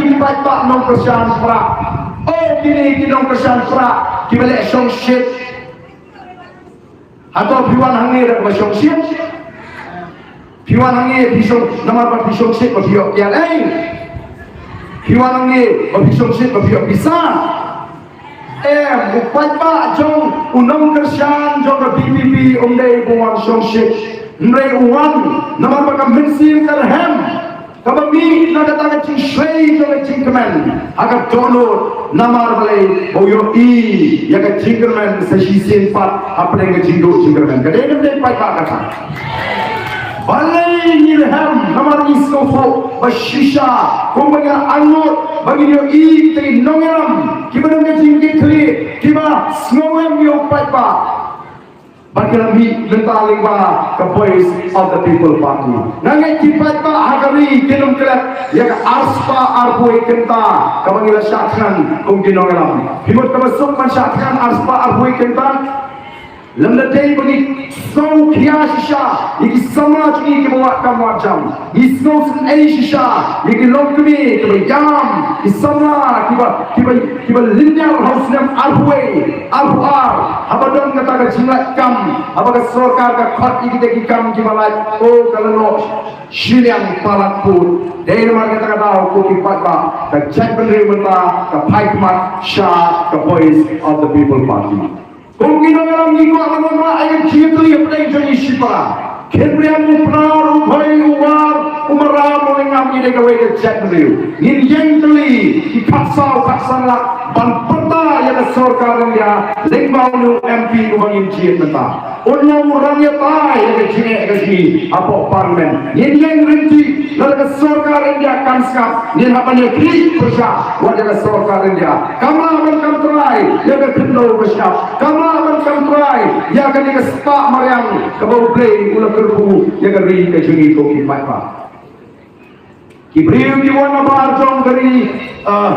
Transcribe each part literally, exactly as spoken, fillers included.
ki paidbah nongkyrshan Prah. O kine ki nongkyrshan Prah kiba leh shongshit. Hato phi wan hangne da kaba shongshit? Phi wan hangne phi shong, namar ba phi shongshit ba phi ïoh kiad ei. Phi wan hangne ba phi shongshit ba phi ïoh pisa. Em, u paidbah jong u nongkyrshan jong ka V P P um dei ba u wan shongshit. Hynrei u wan namar ba ka mynsiem ka rhem kaba mih na kata ka jingshlei jong ka jingkmen ha ka dohnud, namar balei? Ba u ïohi ïa ka jingkyrmen sa shisien pat hapdeng ka jingduh jingkyrmen. Ka dei ne ym dei paidbah kata? Balei ngi rhem? Namar ngi sngewthuh ba shisha kumba ngi angnud ba ngin ïohi kita ki nongïalam kiba don ka jingkitkhlieh, kiba sngew em ïa u paidbah. Ba ki la mih mynta lyngba ka Voice of the People Party. Nga ngeit ki paidbah ha ka ri kin ym klet ïa ka arspah arphew wei kynta kaba ngi la shah thngan kum ki nongïalam. Phi mut kaba suk ban shah thngan arspah arphew wei kynta? Lymda dei ba ngi sngew khia shisha ïa ki samla jong ngi kiba wad kam wad jam. Ngi sngewsynei shisha ïa ki longkmie kiba ïam, ki samla kiba, kiba, kiba lynñiar ha u snem arphew wei, arphew ar, haba don kata ka jinglait kam, haba ka sorkar ka khot ïa kita ki kam kiba lait, o ka la noh shiliang palat pud. Dei namar kata ka daw ko ki paidbah, ka jaitbynriew mynta ka phai khmat sha ka Voice of the People Party. Kum ki nongïalam ngi kwah ban wanrah ïa ka jingïatylli hapdeng jong ngi shipara. Khynriam, u Pnar, u Bhoi, u War, u Maram, u Lyngngam, ngi dei kawei ka jaitbynriew. Ngin ïeng tylli ki khatsaw khatsan lak ban pyrta ïa ka sorkar India lyngba une u M P uba ngin jied mynta. Un long u rangïatai ïa ka jingeh ka jong ngi hapoh Parliament. Ngin ïeng ryntih lada ka sorkar India kan sngap, ngin hap ban ïakhih pyrshah wat ïa ka sorkar India. Kam lah ban kam trai ïa ka khyndew ka shyiap. Kam lah ban kam trai ïa kane ka spah mariang kaba U Blei u la kyrkhu ïa ka ri ka jong ngi ko ki paidbah. Ki briew ki wan nabar jong ka ri, ah,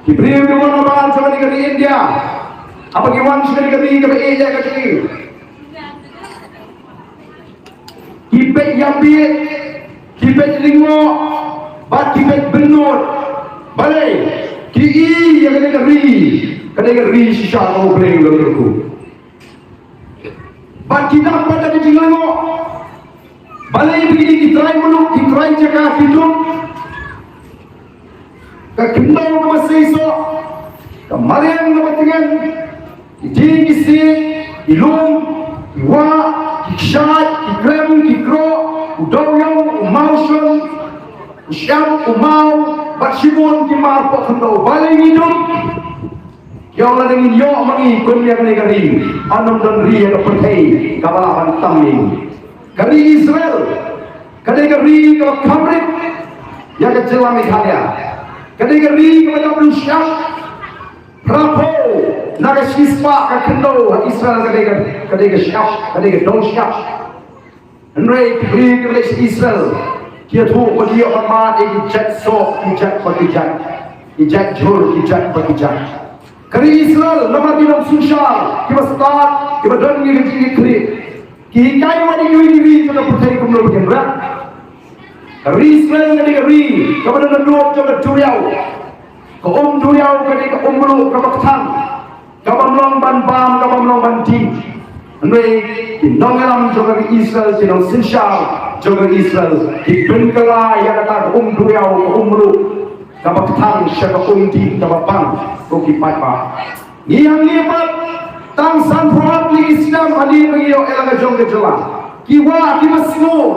ki briew ki wan nabar jong kane ka ri India. Haba ki wan sha kane ka ri kaba ïeit ïa ka jong ngi, ki peit ïabieit, ki peit lyngngoh, bad ki peit bynnud. Balei? Ki i ïa kane ka ri, kane ka ri shisha kaba U Blei u la kyrkhu. Bad ki dap pat da ka jinglyngngoh. Balei ba kine ki trai muluk, ki trai jaka ki duk? Ka khyndew kaba seisoh, ka mariang kaba tngen, ki dieng ki siej, ki lum, ki wah, ki kshaid, ki krem, ki kroh, u dewiong, u mawshun, u shyiap, u maw, bad shibun ki mar poh khyndew. Balei ngi duk? Ki ong lada ngin ïoh ma ngi kum ïa kane ka ri, yn ym don ri ha ka pyrthei kaba lah ban tam ïa ngi. Ka ri Israel ka dei ka ri kaba kham rit ïa ka jylla Meghalaya. Ka dei ka ri kaba dap dewshiap. Phraphew na ka shispah ka khyndew ha Israel ka dei ka, ka dei ka shiap, ka dei ka dewshiap. Hynrei ki briew kiba leit sha Israel ki ïathuh ba ki ïoh ban mad ïa ki jait soh, ki jait ba ki jait, ki jait jhur, ki jait ba ki jait. Ka ri Israel namar ki nongsynshar kiba stad, kiba don ïa ka jingkitkhlieh, ki hikai wat ïa kiwei ki ri jong ka pyrthei kumno ba kin rah. Ka ri Israel ka dei ka ri kaba don naduh jong ka duriaw. Ka um duriaw ka dei ka um mluh kaba kthang, kabym long ban bam, kabym long ban dih. Hynrei ki nongïalam jong ka ri Israel, ki nongsynshar jong ka ri Israel, ki pynkylla ïa kata ka um duriaw, ka um mluh kaba kthang sha ka um dih kaba bang, ko ki paidbah. Ngi hangne pat tang sanphew ar tylli ki snem hadien ba ngi ïoh ïa la ka jong ka jylla. Ki wah kiba sngur,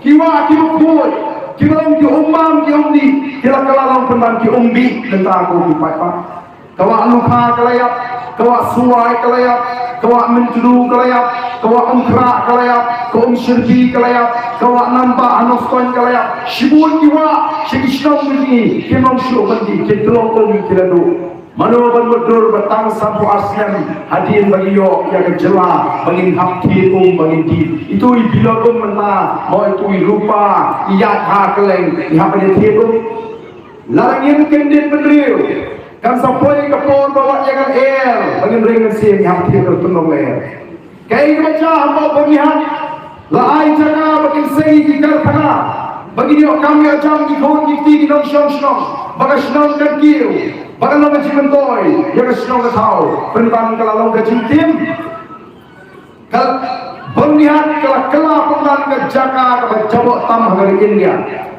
ki wah kiba khuid, kiba long ki um bam ki um dih, ki la kylla long pynban ki um bih mynta, ko ki paidbah. Ka wah Lukha ka la ïap, ka wah Suwai ka la ïap, ka wah Myntdu ka la ïap, ka wah Umkhrah ka la ïap, ka Umshyrbi ka la ïap, ka wah Nambah ha Nongstoiñ ka la ïap. Shibun ki wah sha ki shnong jong ngi kim long shuh ban dih, ki tyllong um ki la duh. Mano ban mutdur ba tang sanphew ar snem hadien ba ngi ïoh ïa ka jylla ba ngin hap thied um ba ngin dih? Ito i bilor um mynta, mo ito i rupa, i ïaid ha kylleng, i hap ban ïa thied um. Lada ngim kyndit bynriew, kan sa poi ka por ba wat ïa ka lyer ba ngin ring mynsiem, i hap thied um tynrong lyer. Kaei kaba jia hapoh Byrnihat? La ai jaka ba kin seng ïa ki karkhana, ba kin ïoh kam ïoh jam ki khun ki kti ki nongshong shnong. ba ka shnong kan kiew, ba ka long ka jingmyntoi ïa ka shnong ka thaw. Pynban ka la long ka jingtim. Ka bun nihat ka la kylla pynban ka jaka kaba jaboh tam ha ka ri India.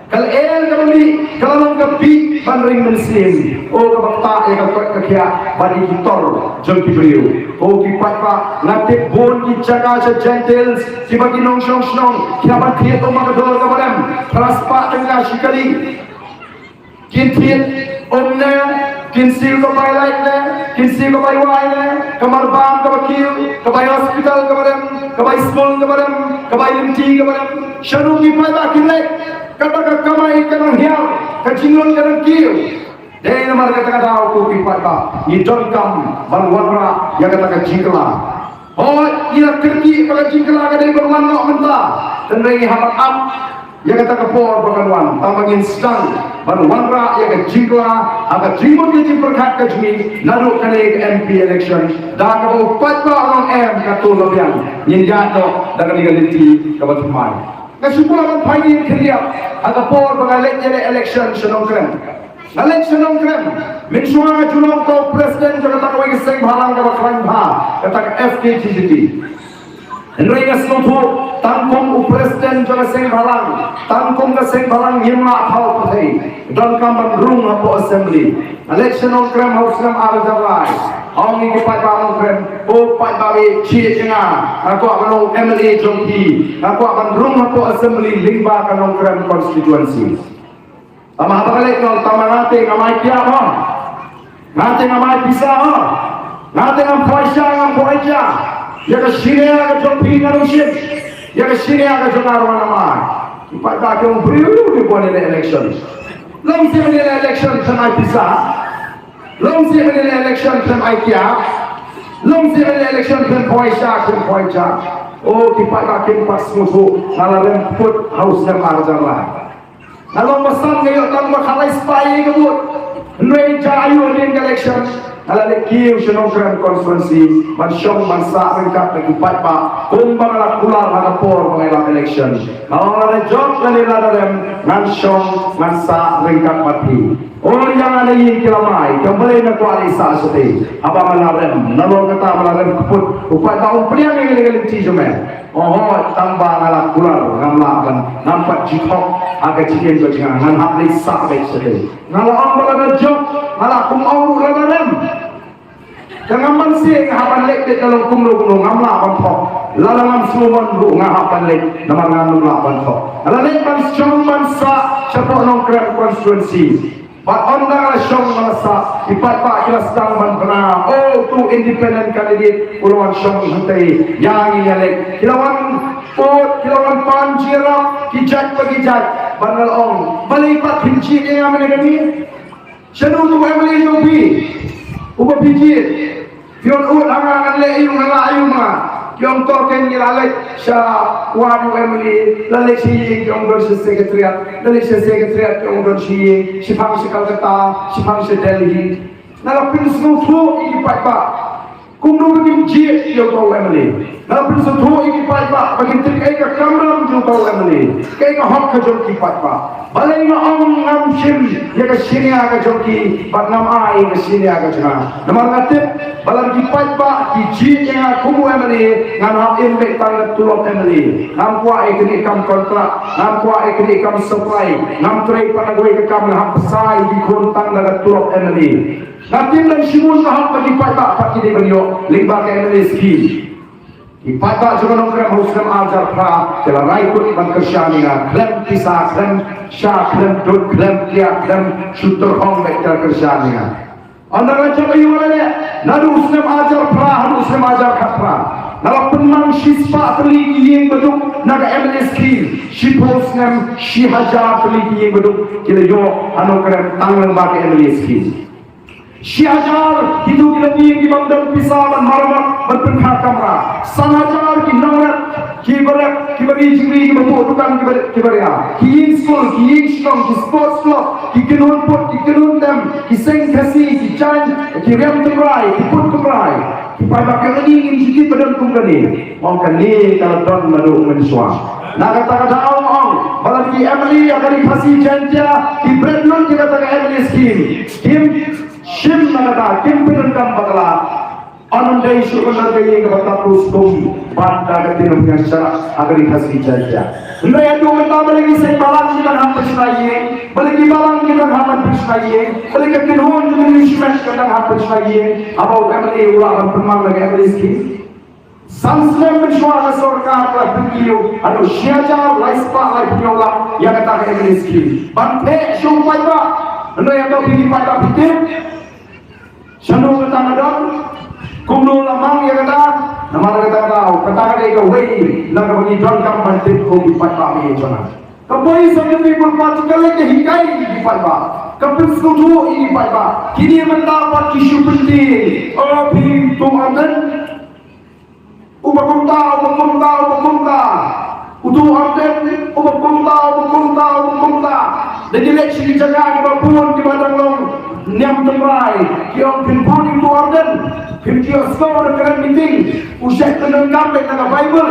Ka la er ka la mih, ka la long ka pih ban ring mynsiem. O kaba ktah ïa ka koit ka khiah bad ïa ki tor jong ki briew. O ki paidbah, nga tip bun ki jaka sha Jaintia Hills kiba ki nongshong shnong ki hap ban thied tang ma ka dor kaba rem, phra spah tyngka shi kali. Kin thied um ne, kin siew ka bai lait ne, kin siew ka bai wai ne, ka marbam kaba kiew, ka bai hospital kaba rem, ka bai skul kaba rem, ka bai lynti kaba rem. Shano ki paidbah kin leit? Kata ka kamai ka nang hiar, ka jinglut ka nang kiew. Dei namar kata ka daw ko ki paidbah, ngi donkam ban wanrah ïa kata ka jingkylla. Hooid, ngi la kyrkieh ba ka jingkylla ka dei ban wan noh mynta. Hynrei ngi hap ban ap ïa kata ka por ba kan wan, tang ba ngin sdang ban wanrah ïa ka jingkylla ha ka jingmut ka jingpyrkhat ka jong ngi naduh kane ka M P election. Da kaba u paidbah u ong em, katto la biang, ngin ïaid noh da kane ka lynti kaba thymmai. Nga shu kwah ban phai ïa ka khyndiat ha ka por ba nga leit ïaleh election sha Nongkrem. Nga leit sha Nongkrem, mynshuwa nga ju long ko president jong kata kawei ka seng bhalang kaba khlaiñ bha, kata ka F K G G P. Hynrei nga sngewthuh, tang kum u president jong ka seng bhalang, tang kum ka seng bhalang ngim lah thaw pyrthei. Donkam ban rung hapoh assembly. Nga leit sha Nongkrem ha u snem ar hajar lai. Ong ïa ki paidbah Nongkrem, o paidbah, jied ïa nga. Nga kwah ban long M L A jong phi. Nga kwah ban rung hapoh assembly lyngba ka Nongkrem constituency. Tangba haba nga leit noh, tangba nga te ngam ai kiad ho. Nga te ngam ai pisa ho. Nga te ngam poi sha, ngam poi sha. Ïa ka shiliang ka jong phi ngan ym shim. Ïa ka shiliang ka jong nga ruh ngam ai. Ki paidbah ki ong, briew, u dei ban ïaleh election. Long sien ban ïaleh election khlem ai pisa. Long sien ban ïaleh election khlem ai kiad. Long sien ban ïaleh election khlem poi sha, khlem poi sha. O ki paidbah, kim pat sngewthuh, nga la rem kput ha u snem ar hajar lai. Nga long basan, nga ïoh tang ba khatlai spah ïa ka vote. Hynrei jia aiu hadien ka election, nga la leit kiew sha Nongkrem constituency ban shong ban sah ryngkat bad ki paidbah kumba nga la kular ha ka por ba nga ïalap election. Nga ong lada jop lane lada rem, ngan shong ngan sah ryngkat bad phi. O ïa nga na ïing ki la mai, kam balei nga kwah leit sah shatei. Haba nga la rem, nalor kata ba la rem kput, u paidbah u ong, pdiang ïa kane ka lynti jong me. Oho, tangba nga la kular, ngam lah ban, ngam pat ju thok ha ka jingim ka jong nga, ngan hap leit sah beit shatei. Nga la ong ba lada jop, nga la kum ong ruh lada rem. Te ngam banse nga hap ban leit beit, ka long kumno kumno ngam lah ban thok. Lada ngam sngewmon ruh nga hap ban leit, namar ngam lah ban thok. Nga la leit ban shong ban sah shapoh Nongkrem constituency. Bad ynda nga la shong nga la sah, ki paidbah ki la sdang ban bna, oh, uto independent candidate u la wan shong hangtei, ïa ngi ïa leit. Ki la wan put, ki la wan pan jingïarap, ki jait pa ki jait. Bad nga la ong, balei pat phim jied ïa nga mynne kane? Shano uto u M L A jong phi uba phi jied? Phi ong, ut ha nga, ngan leh aïu, ngan lah aïu ma nga. Ki ong, to kein, ngi la leit sha wad u M L A, la leit sha ïing, ki ong don sha secretariat, la leit sha secretariat, ki ong don sha ïing, shiphang sha Calcutta, shiphang sha Delhi. Nga la pynsngewthuh ïa ki paidbah kumno ba kin jied ïa uto u M L A. Nga la pynsngewthuh ïa ki paidbah ba kin tip kaei ka kamram jong uto u M L A, kaei ka hok ka jong ki paidbah. Balei nga ong ngam shim ïa ka shiliang ka jong ki bad ngam ai ïa ka shiliang ka jong nga? Namar nga tip ba lada ki paidbah ki jied ïa nga kum u M L A, ngan hap im beit tang da tulop M L A. Ngam kwah ïa kane ka kam kontrak, ngam kwah ïa kane ka kam supply, ngam trei pat da kawei ka kam, nga hap bsa ïa ki khun tang da ka tulop M L A. Nga tip dang shibun ka hok ba ki paidbah pat ki dei ban ïoh lyngba ka M L A scheme. Ki paidbah jong ka Nongkrem ha u snem ar hajar phra ki la rai kut ban kyrshan ïa nga, khlem pisa, khlem sha, khlem dud, khlem kiad, khlem shu tyrkhong beit, ki la kyrshan ïa nga. Ynda nga jop aïu nga la leh, naduh u snem ar hajar phra haduh u snem ar hajar khatphra, nga la pynmang shispah tylli ki ïing baduk na ka M L A scheme. Shiphew snem, shi hajar tylli ki ïing baduk ki la ïoh ha Nongkrem tang lyngba ka M L A scheme. Shi hajar kito ki lynti ki bym don pisa ban maramot, ban pynkha kamra. San hajar ki nongrep, kiba rep, kiba ri jingri, kiba buh dukan, kiba, kiba ria. Ki ïing skul, ki ïing shnong, ki sports club, ki kynhun put, ki kynhun tem, ki seng Khasi, ki jaiñ, ki riam tynrai, ki put tynrai. Ki paidbah ki ong, ngim ju tip ba don kum kane. Ong kane ka la don naduh mynshuwa. Na kata ka daw ong, ba la ki M L A ha ka ri Khasi Jaiñtia ki bret lut ïa kata ka M L A Skim, kim shim na kata, kim pyndonkam bakla. Ym dei shuh na ka ïing kaba tap tu skum, bad da ka tin u pynïaid sha ha ka Ri Khasi Jaiñtia. Hynrei haduh mynta balei ki seng balang ki dang hap pynshna ïing, balei ki balang ki dang hap pynshna ïing, balei ka kynhun jong ki shimet ki dang hap pynshna ïing, haba u M L A u lah ban pynman da ka M L A skim. San snem mynshuwa ka sorkar ka la pynkiew haduh shi hajar lai spah laiphew lak ïa kata ka M L A skim. Ban theh sha u paidbah, hynrei hato phi ki paidbah phi tip shano kata ka don, kumno la mang ïa kata? Namar kata ka daw, kata ka dei kawei na kaba ngi donkam ban tip ko ki paidbah, ïa jong nga. Ka Voice of the People Party ka leit ka hikai ïa ki paidbah, ka pynsngewthuh ïa ki paidbah. Kine mynta pat ki shu pyntieng, o phi tu Ardent, uba kumta, uba kumta, uba kumta. Utu Ardent, uba kumta, uba kumta, uba kumta. Da ki leit sha ki jaka kiba bun kiba dang long niam tynrai, ki ong phin bun utu Ardent, phin ïohsngew da ka kren meeting, u shait pyndonkam beit na ka Baibl.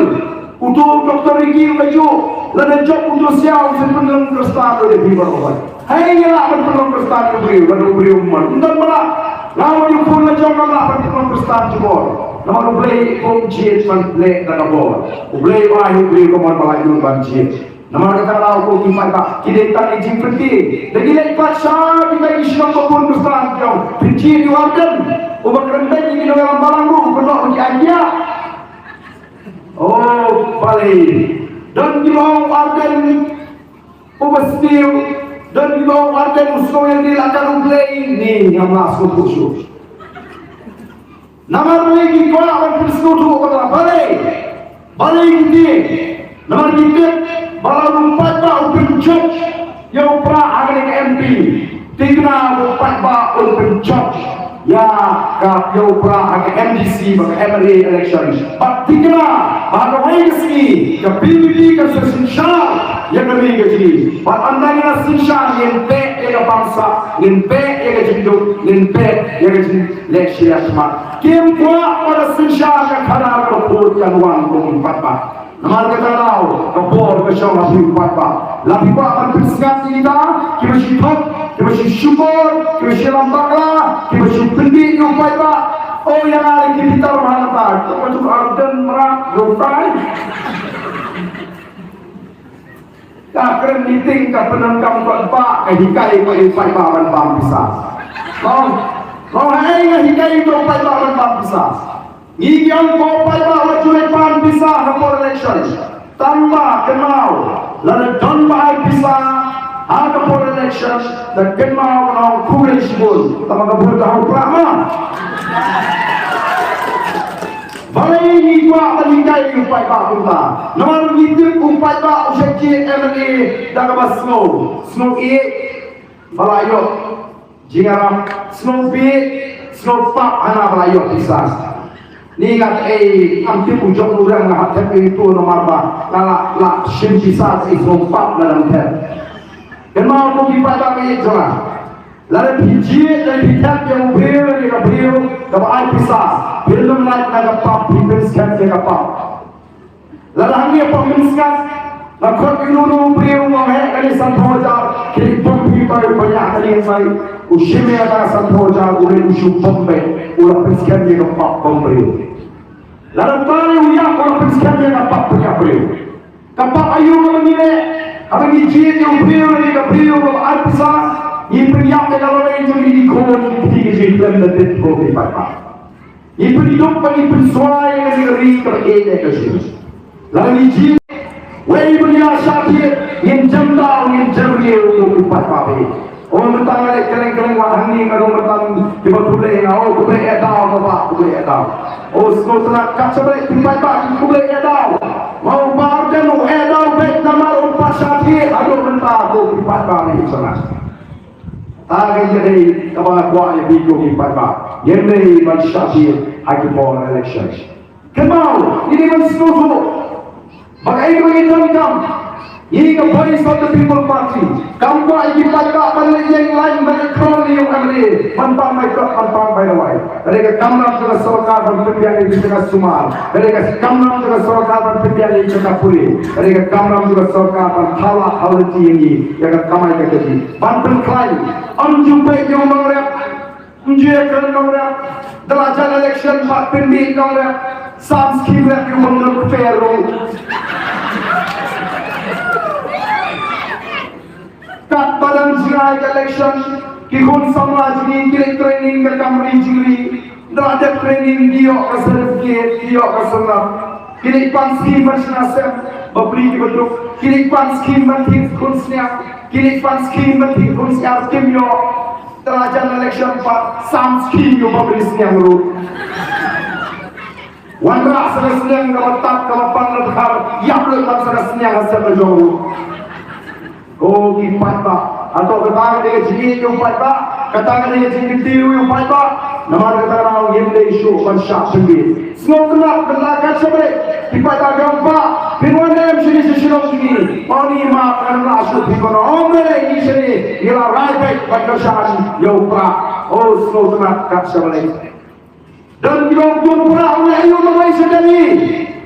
Utu Doktor Ricky u la ju, lada jop utu Siaw u shait pynlong Khristan u dei phi baroh. Hei, ngi lah ban pynlong Khristan ïa u briew, lada u briew u mon. Ym don ba lah. Nga wat ïa u khun la jong ngam lah ban pynlong Khristan jubor. Namar U Blei um jied ban leh da ka bor. U Blei u ai ïa u briew ka mon ba lait lut ban jied. Namar kata ka daw ko ki paidbah, ki dei tang ki jingpyntieng. Da ki leit pat sha kita ki shnong ba bun Khristan ki ong phin jied ïa u Ardent. Uba kren beiñ ïa ki nongïalam balang ruh u kynnoh ïa ki ai kiad. Oh, balei. Don kiba ong u Ardent uba sniew, don kiba ong u Ardent u sngew ïalade la kat U Blei, ni ngam lah sngewthuh shuh. Namar balei ki kwah ban pynsngewthuh bakla, balei? Balei ki tieng? Namar ki tip ba lada u paidbah u pynjop ïa u Prah ha kane ka M P, thikna ba u paidbah un pynjop ïa ka, ïa u Prah ha ka M D C bad ka M L A election. Bad thikna ba ha kawei ka sngi ka V P P kan sa synshar ïa kane ka jingim. Bad ynda ngin ïa synshar ngin peit ïa ka bamsap, ngin peit ïa ka jingduk, ngin peit ïa ka jingleh sha ïa ka khmat. Kim kwah ba ka synshar ka khadar ka pud kan wan kum pat pat. Namar kata ka daw, ka por ka shong ha phi u paidbah. La phi kwah ban pynsngat ïa kita kiba shu thok, kiba shu shukor, kiba shu lam bakla, kiba shu pyndih ïa u paidbah. O ïa nga lei ki bitar ba hangta, ka patuk Ardent mrad rutai. Ka kren meeting ka pyndonkam paidbah, ka hikai ïa u paidbah ban bam pisa. Long, long, hei, nga hikai ïa u paidbah ban bam pisa. Ngi ki ong ko paidbah wat ju leit pan pisa ha por election. Tang ba kynmaw, lada don ba ai pisa ha ka por election, da kynmaw ka ong khublei shibun. Tang ba ka vote ka hau prah ma. Balei ngi kwah ban hikai ïa u paidbah kumta? Namar ngi tip u paidbah u shait jied M L A da kaba sngew, sngew ïeit ba la ïoh jingïarap, sngew bieit, sngew pap hana ba la ïoh pisa. Ni nga kaei ngam tip u jong u rang nga hap thep ïa u namar ba nga la, la shim pisa kaei sngew pap nga dang thep. Kynmaw ko ki paidbah ba ïeit jong nga. Lada phi jied, lada phi thep ïa u briew, ïa ka briew kaba ai pisa, phi lum lait na ka pap, phi pynskhem ïa ka pap. Lada hangne ha Pop Mynsngat nga khot ïa uno uno u briew, nga ong heh kane sanphew hajar, khie leit bom phi, bai u baniah kane ngan ai. U shim ïa kata ka sanphew hajar, u leit u shu bom beit, u la pynskhem ïa ka pap bom briew. Lada uta u ïap, u la pynskhem ïa ka pap baniah briew. Ka pap aïu kaba ngi leh? Haba ngi jied ïa u briew lane ka briew kaba ai pisa, ngi pynïap ïa ka lawei jong ngi, ki khun, ngi pynïap ïa ka jingkhlem da dep ko ki paidbah. Ngi pynduk bad ngi pynswai ïa ka ri kaba ïeit ïa ka jong ngi. Lada ngi jied, wei ban ïa shah thied, ngin jem daw, ngin jem riew, ko ki paidbah. O mynta nga leh kylleng kylleng wat hangne nga rung mynta kiba khublei nga, o khublei ïa daw, kaba khublei ïa daw. O sngewtynnat kat shaba leh ki paidbah ki khublei ïa daw. Mo u Bah Ardent u ïa daw beit namar u pat shah thied haduh mynta ko ki paidbah ri jong nga. Ta ka ïa dei kaba nga kwah ïa phi ko ki paidbah. Ngin dei ban shah thied ha ki por election. Kynmaw, ngi dei ban sngewthuh ba kaei kaba ngi donkam. Ngi ka Voice of the People Party kam kwah ïa ki paidbah ban leit ïeng lain ban leit crawl ïa u M L A. Ban pang mai tok, ban pang mai lawai. Ka dei ka kamram jong ka sorkar ban pynbiang ïa ka jaka sumar. Ka dei ka kamram jong ka sorkar ban pynbiang ïa ka jaka pule. Ka dei ka kamram jong ka sorkar ban thaw lah thaw lynti ïa ngi ïa ka kamai ka kajih. Ban pynkhlaiñ. Ym ju peit ïa u nongrep. Ym ju ïa kren nongrep. Da la jan election pat pynbieit nongrep. Sam Skhim rep ïa u ban nang kper ruh. Katba dang jngai ka election, ki khun samla jong ngi ki leit training ka kam ri jong ngi. Da la dep training ki ïoh ka certificate, ki ïoh ka syrngap. Ki leit pan skhim ban shna sem, bapli kiba duk. Ki leit pan skhim ban thied khun sniang. Ki leit pan skhim ban thied khun sniang kim ïoh. Da la jan election pat, sam skhim ïoh bapli sniang ruh. Wanrah sa ka sniang kaba tad kaba pang na dkhar, ïap lut pat sa ka sniang ha sem la jong u. Ko ki paidbah, hato kata ka dei ka jingïeit ïa u paidbah? Kata ka dei ka jingkyntiew ïa u paidbah? Namar kata ka daw ngim dei shuh ban shah pynbieit. Sngewtynnat, kata ka shaba dei ki paidbah, ki ong, Bah, phin wan em shane sha shnong jong ngi? Oni, Map, ngan ym lah shuh phin wan. Ym dei, ngi shane ngi la rai beit ban kyrshan ïa u Prah. O sngewtynnat, kat shaba dei. Don kiba ong, u Prah u leh aïu ma wei sha Delhi?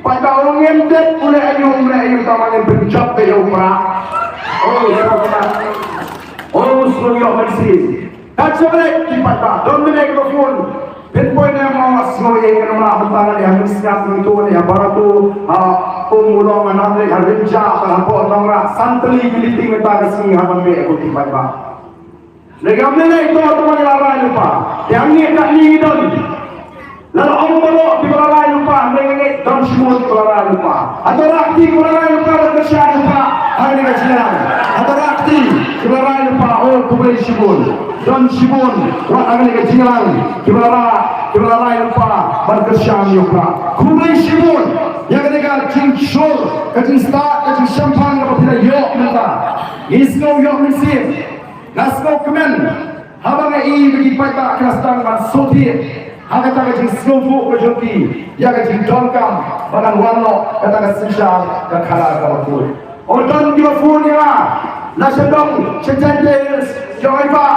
Paidbah u ong, em dei, u leh aïu, um leh aïu, tangba ngin pynjop ïa u Prah. O, sngewtynnat. O, sngew ïoh mynsiem. Kat shaba dei ki paidbah, don mynne kiba phone. Phin poi ne em, ong, sngew ïa ngan ym lah, mynta ngan ïa mynsngat nangtu, ngan ïa baroh tu, ha, um u long ngan ym leh ha Rynjah, ha Pok Nongrah, san tylli ki meeting mynta ka sngi ha ban beh, ko ki paidbah. Lada ngam lei lei to, to ngi la rai lypa. Te hangne katne ngi don. Lada ong baroh kiba la rai lypa, hangne nga ngeit don shibun kiba la rai lypa. Hato rah kti kiba la rai lypa ban kyrshan ïa u Prah ha kane ka jingïalang? Hato rah kti kiba la rai lypa? Oh, khublei shibun. Don shibun wat ha kane ka jingïalang kiba la rai, kiba la rai lypa ban kyrshan ïa u Prah. Khublei shibun ïa kane ka jingshur, ka jingstad, ka jingshemphang kaba phi la ïoh mynta. Ngi sngew ïoh mynsiem. Nga sngewkmen haba nga ïohi ba ki paidbah ki la sdang ban sngewthuh ha kata ka jingsngewthuh ka jong ki ïa ka jingdonkam ba kan wan noh kata ka synshar ka khadar kaba khuid. Oh, don kiba phone ïa nga na sha dong sha Jaintia Hills, ki ong, Bah,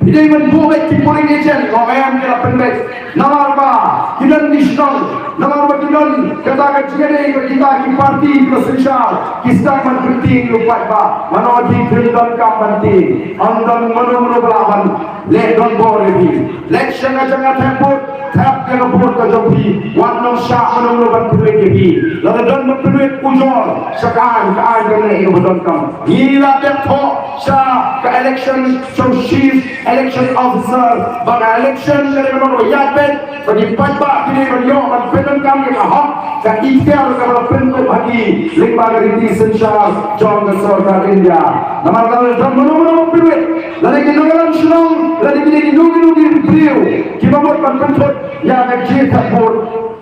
phi dei ban buh beit ki polling agent. Nga ong em, ki la pynbeit. Namar ba ki don ki shnong, namar ba ki don kata ka jingïadei bad kita ki party kiba synshar, ki sdang ban pyntieng ïa u paidbah. Mano phi phin donkam ban tieng? Ym don mano mano ba lah ban leh donbor ïa phi. Leit sha ka jaka thep vote, thep ïa ka vote ka jong phi. Wat nym shah mano mano ban pynleit ïa phi. Lada don ban pynleit, ujor sha ka aiñ, ka aiñ kan leh ïa kaba donkam. Ngi la dep thoh sha ka election, sha u Chief Election Officer ba ka election ka dei ban long kaba ïaid beit, ba ki paidbah ki dei ban ïoh ban pyndonkam ïa ka hok, ka ikhtiar kaba la pynkup ha ki lyngba ka riti synshar jong ka sorkar India. Namar lada don mano mano ba pynwit, lada ki nongïalam shnong, lada ki dei kino kino ki briew kiba mut ban pynthut ïa ka jingthep vote,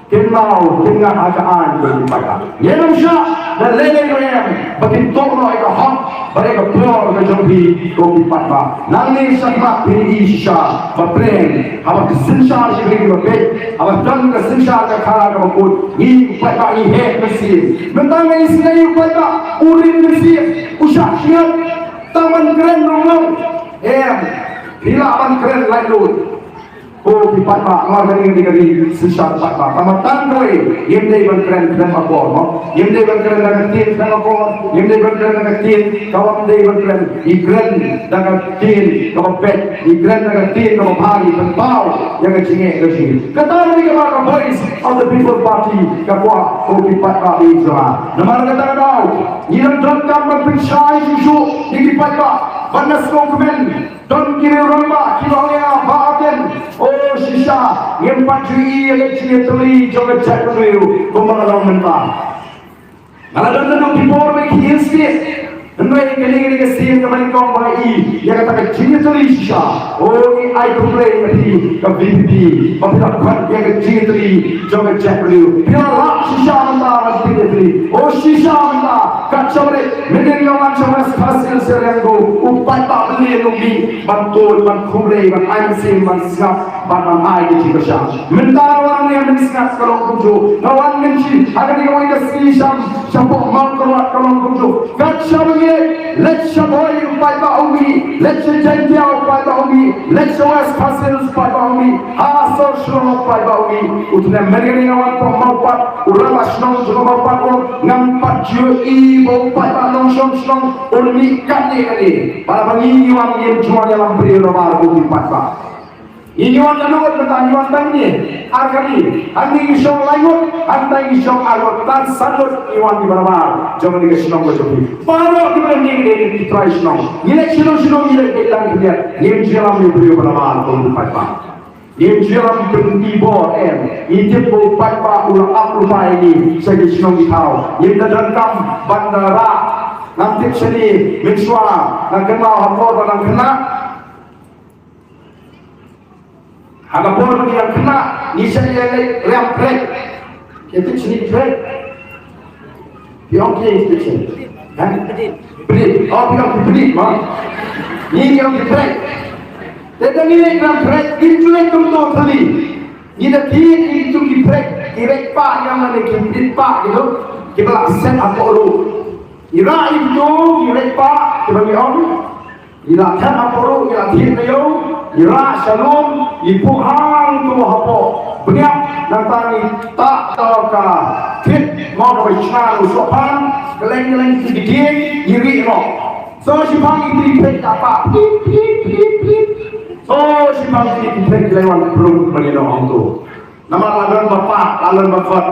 kin mlaw, kin ngat ha ka aiñ, ko ki paidbah. Ngin ym shah da lei lei ruh em ba kin tuh noh ïa ka hok bad ïa ka por ka jong phi, ko ki paidbah. Nangne shakhmat phin ïohi shisha ba pyrshah haba ka synshar sha ki briew kiba beit, haba don ka synshar ka khadar kaba khuid, ngi paidbah ngi heh mynsiem. Mynta nga isynei ïa u paidbah u ring mynsiem, u shah shngaiñ, tang ban kren ruh long. Em, phi lah ban kren laitluid. Ko ki paidbah, nga kane ka dei ka ri synshar paidbah. Tangba tang kawei, ngim dei ban kren khlem akor, mo. Ngim dei ban kren da ka ktien khlem akor, ngim dei ban kren da ka ktien kaba ym dei ban kren. Ngi kren da ka ktien kaba beit, ngi kren da ka ktien kaba bha, ngi pynpaw ïa ka jingeh ka jong ngi. Kata ka dei kaba ka Voice of the People Party ka kwah, ko ki paidbah jong nga. Namar kata ka daw ngi dang donkam ban pynshai shuh shuh ïa ki paidbah ban ïa sngewkmen. Don ki rangbah kiba ong ïa nga, Bah Ardent, o shisha ngim pat ju ïohi ïa ka jingïatylli jong ka jaitbynriew kumba ka long mynta. Nga la don naduh ki por ba ki history. Hynrei kane ka dei ka sien kaba nyngkong ba nga ïohi ïa kata ka jingïatylli shisha. O, ngi ai khublei ïa phi ka V P P ba phi la pynïaid ïa ka jingïatylli jong ka jaitbynriew. Phi la lap shisha mynta ban pynïatylli. O shisha mynta, kat shaba dei mynnin nga wan sha West Khasi Hills, sha Riangdo, u paidbah mynnin u mih ban tuid, ban khublei, ban ai mynsiem, ban sngap, ban, ban ai ka jingkyrshan. Mynta nga wan hangne, mynsngat ka long kumjuh. Nga wan mynsngi ha kane kawei ka sngi sha, sha Pok Mawkyrwat ka long kumjuh. Kat shaba ngi leit sha Bhoi u paidbah u mih, leit sha Jaintia u paidbah u Leit sha West Khasi Hills paidbah u mih, ha sor shnong paidbah u mih. U tngen mynta nga wan tang Mawpat, u rangbah shnong jong Mawpat u ong ngam pat ju i ba u paidbah nongshong shnong un mih katne katne. Ba la ba ngi ngi wan ngim ju wan ïalam briew namar u mih paidbah. Ngi ngi wan ka lut mynta ngi wan tang ngi ar kali. Hangne ngi shong lai ngut, hangta ngi shong ar ngut, tang san ngut ngi wan ngi ba namar jong ngi ka shnong ka jong ngi. Baroh ngi ba ngi ngi ngi trai shnong. Ngi leit shnong shnong ngi leit beit lang khyndiat. Ngim ju ïalam ïa u briew ba namar u paidbah. Ngim ju ïalam pynbor em. Ngi tip ba u paidbah u la ap u bai ngi sha ki shnong ki thaw. Ngim da donkam ban da rah. Ngam tip shane mynshuwa nga kynmaw ha por ba nang khynnah. Ha ka por ba ngi dang khynnah ngi shait ïa leit riam prek. Ïa tip shane prek. Phi ong ki ïa tip shane. Ha? Pdit. Oh, phi ong ki pdit mo. Ngi ong ki prek. Te da ngi leit riam prek ngi ju leit kumto thali. Ngi da thied ngi tu ki prek ki rek pah ïa nga ne ki pdit pah ki tu. Ki ba la set hapoh ruh. Ngi rah ïa ki tu ki rek pah ki ba ngi ong. Ngi la thep hapoh ruh, ngi la thied na ïew, ngi rah sha lum, ngi buh hangto hapoh bniap, nangta ngi tah da ka thied mo kaba shna u sohphang, kylleng kylleng ki dieng, ngi rieh noh. So shiphang ngi peit peit da pah, pit pit pit pit. So shiphang ngi peit peit kylleng wan prung ba ngi noh hangto. Namar la don ba pah, la don ba khot.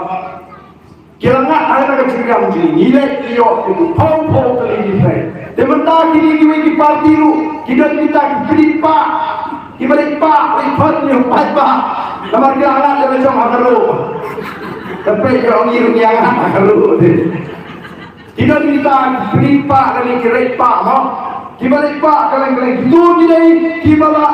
Ki la ngat ha ka jingriam jong ngi, ngi leit ïoh ki phew phew tylli ki phrek. Te mynta kine kiwei ki party ruh ki don kita ki pdit pah, ki ba leit pah, leit phot ïa u paidbah. Namar ki la ngat ïa la jong ha ka ruh. Te peit ïa ong ngi ruh ngi ngat ha ka ruh te. Ki don kita ki pdit pah lane ki rek pah mo. Ki ba leit pah kylleng kylleng, kito ki dei ki ba la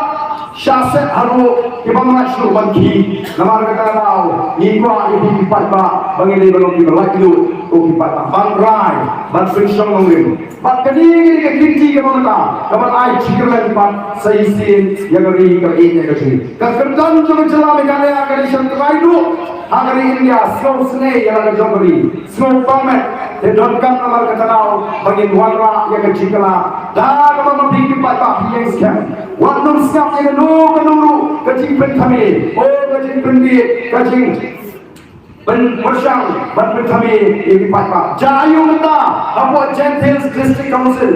shah set haruh, ki bym lah shuh ban khih. Namar kata ka daw ngi kwah ïa phi ki paidbah ba ngin dei ban long ki ba laitluid ko ki paidbah, ban rai ban pynshong nongrim. Bad kane ka dei ka kynti kaba mynta ka ban ai jingkyrmen pat sa shisien ïa ka ri ka ïeit ïa ka jong ngi. Ka kyrdan jong ka jylla Meghalaya ka dei sha trai duh ha ka ri India, sngewsynei ïa la ka jong ka ri. Sngewbha met, te donkam namar kata ka daw ba ngin wanrah ïa ka jingkylla da kaba ma phi ki paidbah phi ïeng skhem. Wat nym sngap ïa kano kano ruh ka jingpynthame, oh ka jingpynbieit, ka jingpynpyrshang ban pynthame ïa ki paidbah. Jia aïu mynta hapoh Jaintia Hills District Council.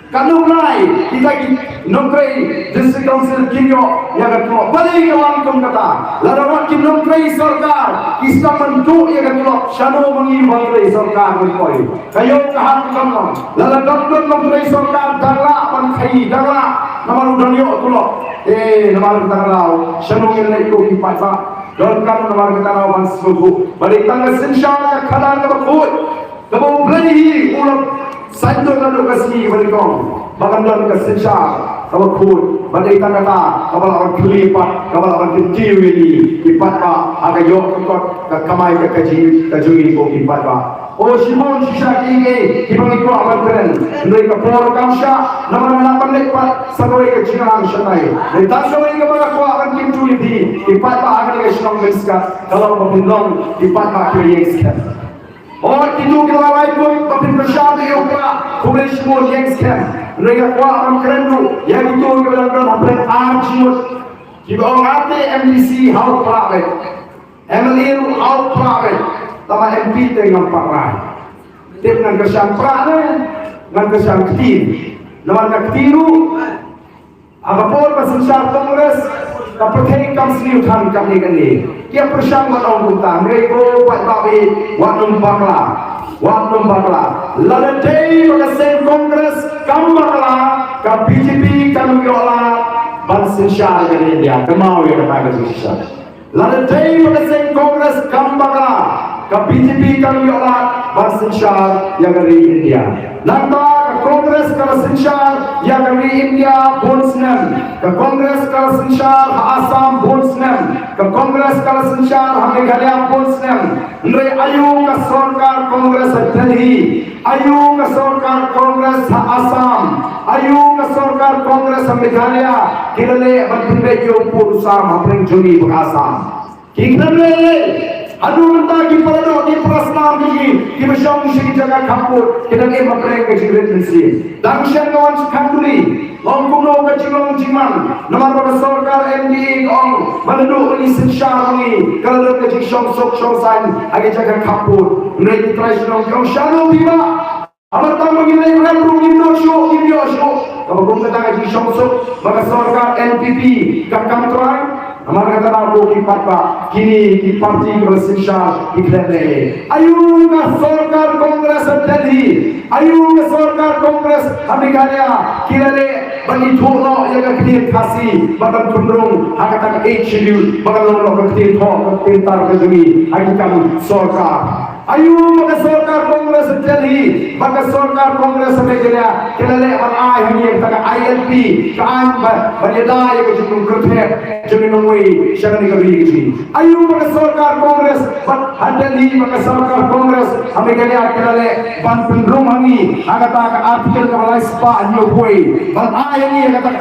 Katno nai kita ki nongtrei District Council kin ïoh ïa ka tulop. Balei ka wan kum kata? Lada wat ki nongtrei sorkar ki sdang ban duh ïa ka tulop, shano ma ngi ba ngi trei sorkar ngi poi? Ka ïoh ka hap kam long. Lada dang don nongtrei sorkar dang lah ban khaii, dang lah namar u dang ïoh tulop. Eh, namar kata ka daw shano ngin leit ko ki paidbah? Donkam namar kata ka daw ban sngewthuh ba dei tang ka synshar ka khadar kaba khuid. Kaba U Blei hi u la saiñdur naduh ka sngi ba nyngkong ba kan don ka synshar kaba khuid, ba dei tang kata kaba la ban plie pat, kaba la ban kyntiew ïa ngi ki paidbah ha ka ïoh ka kot ka kamai ka kajih ka jong ngi ko ki paidbah. O shibun shisha kiei kiei kiba ngi kwah ban kren, hynrei ka por kam shah namar nga lah ban leit pat sa kawei ka jingïalang shanai. Hynrei tang kawei kaba nga kwah ban kyntu ïa phi ki paidbah ha kane ka shnong Mynskhat ka long ba phin long ki paidbah kiba ïeng skhem. Hooid, kito ki la lai kut ba phin pyrshang ïa u Prah, kumne shibun ïeng skhem. Hynrei nga kwah ban kren ruh ïa kito kiba dang don hapdeng ar jingmut. Kiba ong ate M D C ha u Prah beit, M L A ruh ha u Prah beit. Tangba M P te ngam pat rai. Tip ngan kyrshan Prah ne ngan kyrshan kti? Namar ka kti ruh ha ka por ba synshar Congress ka pyrthei kam sniew than kane kane. Ki ïa pyrshang ban ong kumta, hynrei ko paidbah, wat nym bakla, wat nym bakla. Lada dei ba ka seng Congress kam bakla, ka B J P kan ym ïoh lad ban synshar ïa ka India. Kynmaw ïa kata ka jingshisha. Lada dei ba ka seng Congress kam bakla, ka B J P kan ym ïoh lad ban synshar ïa ka ri India. Nangta ka Congress ka la synshar ïa ka ri India bun snem. Ka Congress ka la synshar ha Assam bun snem. Ka Congress ka la synshar ha Meghalaya bun snem. Hynrei aïu ka sorkar Congress ha Delhi? Aïu ka sorkar Congress ha Assam? Aïu ka sorkar Congress ha Meghalaya? Ki la leh ban pynbeit ïa u pud u sam hapdeng jong ngi bad Assam. Ki khlem leh leh. Haduh mynta ki para doh, ki para snam, ki, kiba shong sha ki jaka khappud ki dang im hapdeng ka jingrit mynsiem. Dang shen ka wan sha Khanduli, long kumno ka jinglong jingman, namar ba ka sorkar M D A ka ong ba naduh ba ngi synshar ma ngi ka la don ka jingshong suk shong saiñ ha ki jaka khappud. Hynrei ki trai shnong ki ong shano phi bah? Namar tang ba ngim leit rem ruh ngim ïoh shuh, ngim ïoh shuh. Kaba kum kata ka jingshong suk ba ka sorkar N P P ka kam trai. Namar kata na ko ki paidbah, kine ki parti kiba synshar ki khlem leh. Ayu ka sorkar Congress ha Delhi, ayu ka sorkar Congress ha Meghalaya, ki la leh ban ithuh noh ïa ka ktien Khasi bad ban pynrung ha kata ka Eighth Schedule ba kan long noh ka ktien thoh, ka ktien tar ka jong ngi ha ki kam sorkar. Ayu ba ka sorkar Congress ha Delhi, ba ka sorkar Congress ha Meghalaya, ki la leh ban ai ha ngi kata ka I L P, ka aiñ ba, ban ïada ïa ka jinglong kyrteng jong ngi nongwei sha kane ka ri ka jong ngi. Ayu ba ka sorkar Congress, ba ha Delhi, ba ka sorkar Congress ha Meghalaya, ki la leh ban pynrung ha ngi ha kata ka article kaba lai spah hynñiew phew, ban ai ha ngi ha kata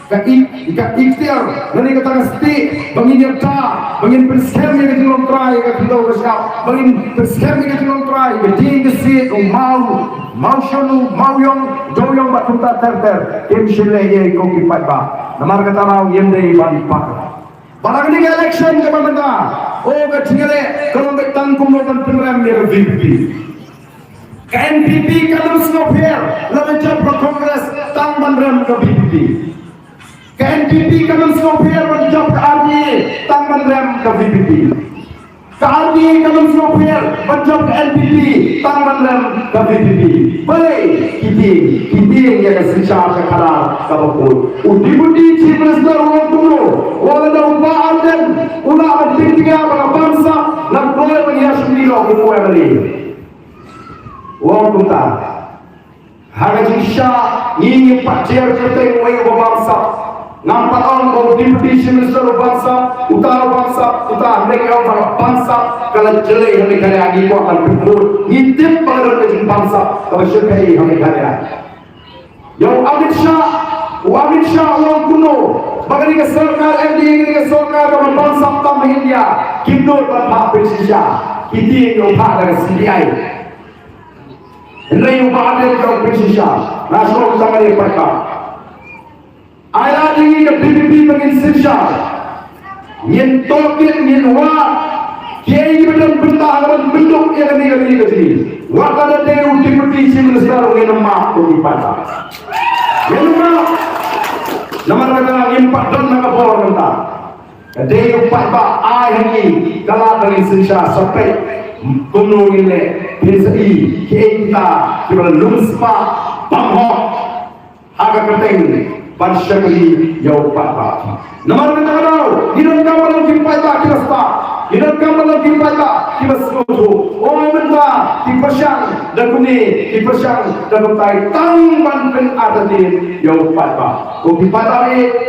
ka ik-, ka iktiar lane kata ka stieh ba ngin ïada, ba ngin pynskhem ïa ka jinglong trai, ïa ka khyndew ka shyiap, ba ngin pynskhem ïa ka jinglong trai, ka dieng ka siej, u maw, maw shanu, maw ïong, dew ïong bad kumta ter ter. Kim shym leh ei ko ki paidbah. Namar kata ruh ngim dei ban pak. Bad ha kane ka election kaba mynta, o ka jingïaleh ka long beit tang kumno ban pynrem ïa ka V P P. Ka N P P kam sngewpher lada jop ka Congress tang ban rem ka V P P. Ka N P P kam sngewpher ban jop ka R T A tang ban rem ka V P P. Ka R T A kam sngewpher ban jop ka N P P tang ban rem ka V P P. Balei? Ki tieng, ki tieng ïa ka synshar ka khadar kaba kut. U Deputy Chief Minister u ong kumno? U ong lada u Bah Ardent u lah ban pyntikna ba ka bamsap, nga kloi ban ïashim lyoh kum u M L A. U ong kumta. Ha ka jingshisha ngi ngim pat jer kyrteng uwei uba bamsap. Ngam pat ong ba u Deputy Chief Minister u bamsap, uta u bamsap, uta, hynrei ngi ong ba ka bamsap ka la jlei ha Meghalaya, ngi kwah ban pynkut. Ngi tip ba ka don ka jingbamsap kaba shyrkhei ha Meghalaya. Ïa u Amit Shah, u Amit Shah u ong kumno ba kane ka sorkar M D A, kane ka sorkar kaba bamsap tam ha India, kim nud ban phah pynshisha. Ki tieng ïa u phah da ka C B I. Hynrei u Bah Ardent ka ong pynshisha. Nga shu ong tang ïa u paidbah. Ai lad ïa ngi ka V P P ba ngin synshar. Ngin tohkit, ngin wad kiei kiba don bynta ha ka ban pynduk ïa kane ka ri ka jong ngi. Wat lada dei u Deputy Chief Minister ngin ym map ko ki paidbah. Ngin ym map. Namar kata ngim pat don na ka bor mynta. Ka dei u paidbah ai ha ngi ka lad ba ngin synshar, sa peit kumno ngin leh, phin sa i kiei kita kiba la lum spah bym hok ha ka kyrteng ban shakri ïa u paidbah. Namar kata ka daw ngi donkam ban long ki paidbah kiba stad, ngi donkam ban long ki paidbah kiba sngewthuh. O mynta ki pyrshang da kumne, ki pyrshang da kumtai tang ban pynartatien ïa u paidbah. Ko ki paidbah,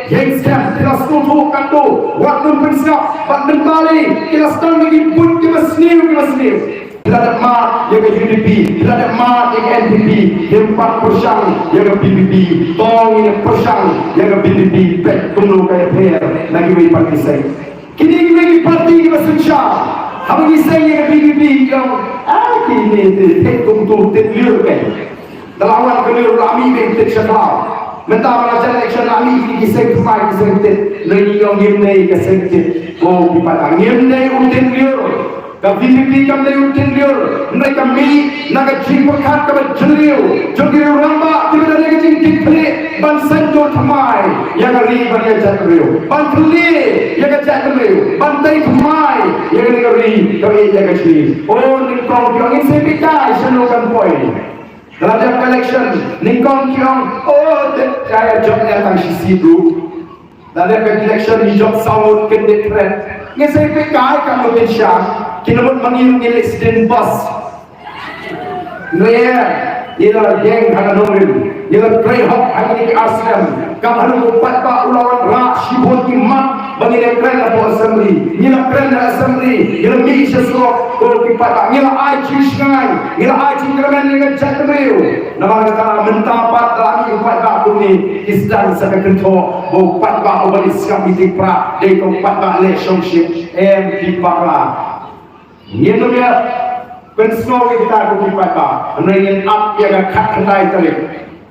ïeng skhem, ki la sngewthuh katto, wat nym pynsngap. Bad mynta lei ki la sdang da ki buit kiba sniew kiba sniew. Ki la dep mad ïa ka U D P, ki la dep mad ïa ka N P P, kim pat pyrshang ïa ka V P P. To ngin ïa pyrshang ïa ka V P P peit kumno ka ïapher na kiwei pat ki seng. Kine kiwei ki parti kiba synshar, haba ngi seng ïa ka V P P ki ong, ah, kine te thik kum tu, thik lyiur peit. Da la wan ka lyiur la mih beit tit sha thaw. Mynta ba la jan election la mih ki seng thymmai ki seng tit. Lei ngi ong ngim dei ka seng tit. Ko ki paidbah, ngim dei u tit lyiur. Ka V P P kam dei u tit lyiur. Hynrei ka mih na ka jingpyrkhat kaba jylliew jong ki rangbah kiba don ka jingkitkhlieh ban seng dur thymmai ïa ka ri bad ïa ka jaitbynriew, ban kylli ïa ka jaitbynriew, ban tei thymmai ïa ka ri kaba ïeit ïa ka jong ngi. O nyngkong ki ong ngin sa peit kai shano kan poi. Da la dep ka election, nyngkong ki ong, oh, te ka ïa jop ïa tang shi seat ruh. Da la dep ka election ngi jop saw ngut, kin dei kren. Ngi sa peit kai kam ngut kin shah. Kin mut ma ngi ngi leh student bus. Ngi ïa, ngi la ïeng ha ka nongrim. Ngi la trei hok ha kine ki ar snem. Kam haduh u paidbah u la wanrah shibun ki mat ba ngin ïa kren hapoh Assembly. Ngi la kren ha Assembly, ngi la mih sha surok, ko ki paidbah, ngi la ai jingshngaiñ, ngi la ai jingkyrmen ïa ka jaitbynriew. Namar kata mynta pat da la mih u paidbah kumne, ki sdang sa ka kynthoh ba u paidbah uba leit sngap meeting prah dei ka u paidbah leh shongshit, em ki bakla. Ngin ym ïa pynsngew ïa kita ki paidbah, hynrei ngin ap ïa ka khatkhyndai tarik.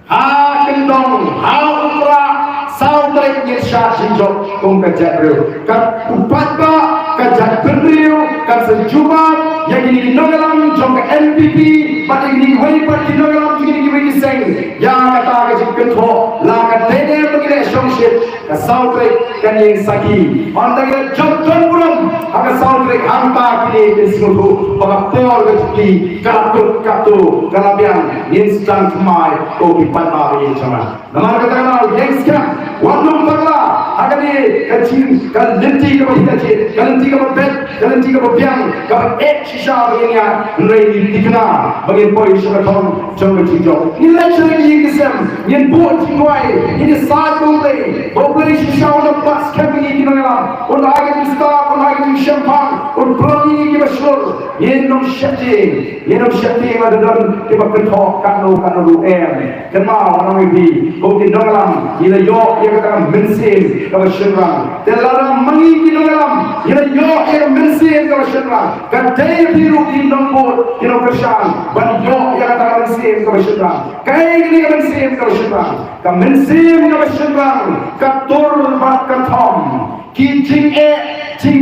Ha kyndong, ha u Prah, saw tarik ngin shah jingjop kum ka jaitbynriew. Ka u paidbah, ka jaitbynriew kan sa jubab ïa kine ki nongïalam jong ka N P P bad ïa kine kiwei pat ki nongïalam jong kine kiwei ki seng. Ïa kata ka jingkynthoh la ka dei ne ba ngi leh shongshit. Ka saw tarik kan ïeng sakhi. Hynda ngi la jop don burom ha ka saw tarik, hangta kine kin sngewthuh ba ka por ka jong ki ka la kut katto, ka la biang. Ngin sdang thymmai ko ki paidbah ba ïeit jong nga. Namar kata ka daw ïeng skhem, wat lum bakla ha kane ka jing, ka lynti kaba hi ka jing, ka lynti kaba beit, ka lynti kaba biang, kaba eh shisha ba ngin ïaid, hynrei ngi thikna ba ngin poi sha ka thong jong ka jingjop. Ngin leit sha ïing ki sem, ngin buh jingduwai, ngin ïasaid ba U Blei, ba U Blei shisha un ym bat skhem ïa ngi ki nongïalam, un ai ka jingstad, un ai ka jingshemphang, un pynlong ïa ngi kiba shlur. Ngin ym sheptieng, ngin ym sheptieng lada don kiba kynthoh katno katno ruh, em. Kynmaw, nga ong ïa phi, ko ki nongïalam, ngi la ïoh ïa kata ka mynsiem kaba shynrang. Te lada ma ngi ki nongïalam ngi la ïoh ïa ka mynsiem kaba shynrang, ka dei ïa phi ruh ki nongbud, ki nongkyrshan, ban ïoh ïa kata ka mynsiem kaba shynrang. Kaei kane ka mynsiem kaba shynrang? Ka mynsiem kaba shynrang ka tur bad ka thom. Ki jingeh, jing